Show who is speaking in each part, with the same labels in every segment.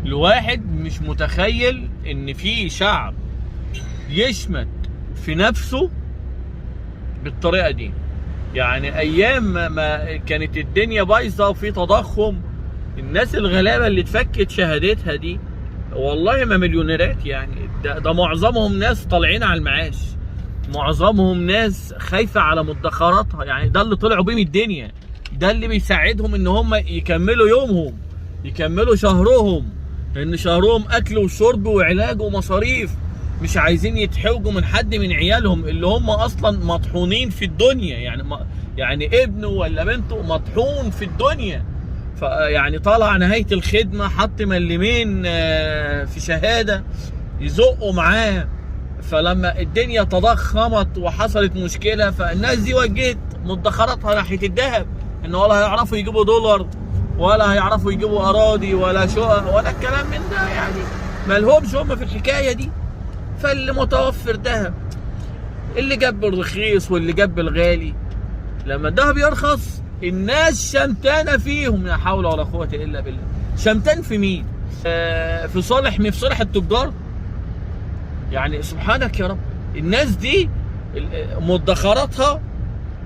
Speaker 1: الواحد مش متخيل ان في شعب يشمت في نفسه بالطريقة دي. يعني ايام ما كانت الدنيا بايظة وفي تضخم، الناس الغلابة اللي اتفكت شهادتها دي والله ما مليونيرات، يعني ده معظمهم ناس طالعين على المعاش، معظمهم ناس خايفة على مدخراتها، يعني ده اللي طلعوا بيه من الدنيا، ده اللي بيساعدهم ان هم يكملوا يومهم، يكملوا شهرهم، لان شهرهم اكل وشرب وعلاج ومصاريف، مش عايزين يتحوجوا من حد من عيالهم اللي هم اصلا مطحونين في الدنيا، يعني ابنه ولا بنته مطحون في الدنيا. فيعني طلع نهاية الخدمة حط ملمين في شهادة يزقوا معاه، فلما الدنيا تضخمت وحصلت مشكلة فالناس دي وجهت مدخراتها ناحية الذهب، ان ولا هيعرفوا يجيبوا دولار ولا هيعرفوا يجيبوا اراضي ولا شقق ولا الكلام من ده، يعني مالهمش هم في الحكاية دي. فاللي متوفر ذهب، اللي جاب الرخيص واللي جاب الغالي. لما الذهب يرخص الناس شمتانه فيهم، لا حول ولا قوة الا بالله. شمتان في مين؟ في صالح مين؟ في صالح التجار. يعني سبحانك يا رب، الناس دي مدخراتها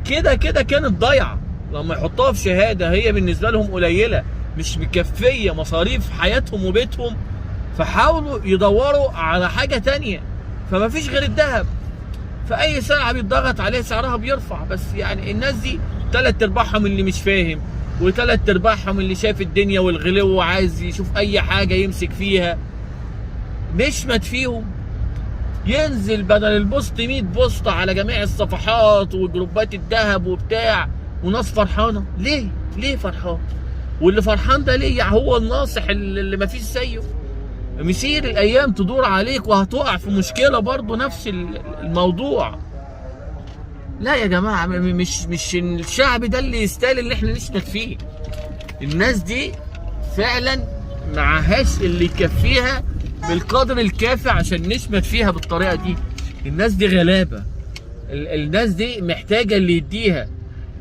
Speaker 1: كده كده كانت ضايعة، لما يحطوها في شهادة هي بالنسبة لهم قليله، مش مكفيه مصاريف حياتهم وبيتهم، فحاولوا يدوروا على حاجة تانية، فما فيش غير الذهب. فاي سلعه بيتضغط عليها سعرها بيرفع. بس يعني الناس دي تلات ارباعهم اللي مش فاهم، وتلات ارباعهم اللي شايف الدنيا والغلو وعايز يشوف اي حاجة يمسك فيها، نشمت فيهم. ينزل بدل ال post 100 post على جميع الصفحات وجروبات الذهب وبتاع، وناس فرحانة. ليه؟ ليه فرحان؟ واللي فرحان ده ليه؟ يعني هو الناصح اللي مفيش زيه. مسير الايام تدور عليك وهتقع في مشكلة برضو نفس الموضوع. لا يا جماعة، مش الشعب ده اللي يستاهل اللي احنا نشمت فيه. الناس دي فعلا معهاش اللي يكفيها بالقدر الكافي عشان نشمت فيها بالطريقة دي. الناس دي غلابة، الناس دي محتاجه اللي يديها،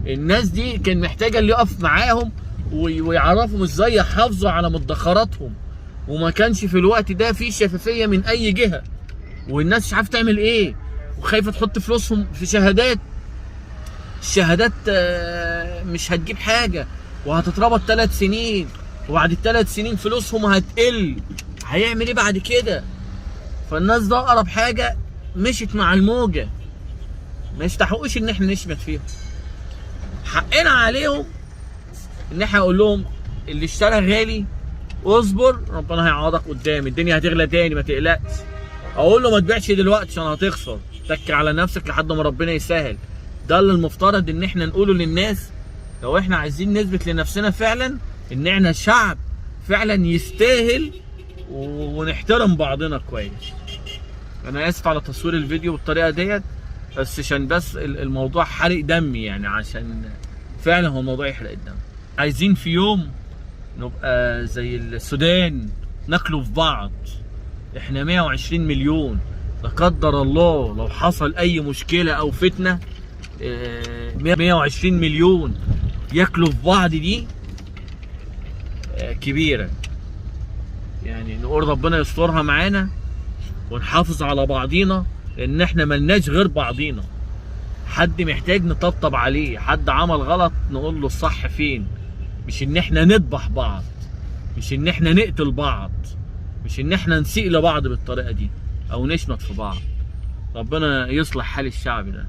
Speaker 1: الناس دي كان محتاجه اللي يقف معاهم ويعرفهم ازاي يحافظوا على مدخراتهم، وما كانش في الوقت ده في شفافية من اي جهة، والناس مش عارفه تعمل ايه، وخايفة تحط فلوسهم في شهادات. الشهادات مش هتجيب حاجة، وهتتربط 3 سنين، وبعد ال3 سنين فلوسهم هتقل، هيعمل ايه بعد كده؟ فالناس ده اقرب حاجة مشت مع الموجه، ما يستحقوش ان احنا نشمت فيهم. حقنا عليهم ان احنا نقول لهم اللي اشترى غالي اصبر، ربنا هيعوضك قدام، الدنيا هتغلى تاني ما تقلقش. اقول له ما تبيعش دلوقتي عشان هتخسر، تك على نفسك لحد ما ربنا يسهل. ده اللي المفترض ان احنا نقوله للناس لو احنا عايزين نثبت لنفسنا فعلا ان احنا شعب فعلا يستاهل ونحترم بعضنا كويس. انا اسف على تصوير الفيديو بالطريقة ديت، بس عشان بس الموضوع حرق دمي، يعني عشان فعلا هو الموضوع يحرق الدم. عايزين في يوم نبقى زي السودان، ناكلوا في بعض. احنا 120 مليون، لا قدر الله لو حصل اي مشكلة او فتنة، 120 مليون ياكلوا في بعض، دي كبيرة. يعني نقول ربنا يسترها معانا ونحافظ على بعضينا، لان احنا ملناش غير بعضينا. حد محتاج نطبطب عليه، حد عمل غلط نقول له الصح فين، مش ان احنا نذبح بعض، مش ان احنا نقتل بعض، مش ان احنا نسيء لبعض بالطريقة دي او نشمت في بعض. ربنا يصلح حال الشعب ده.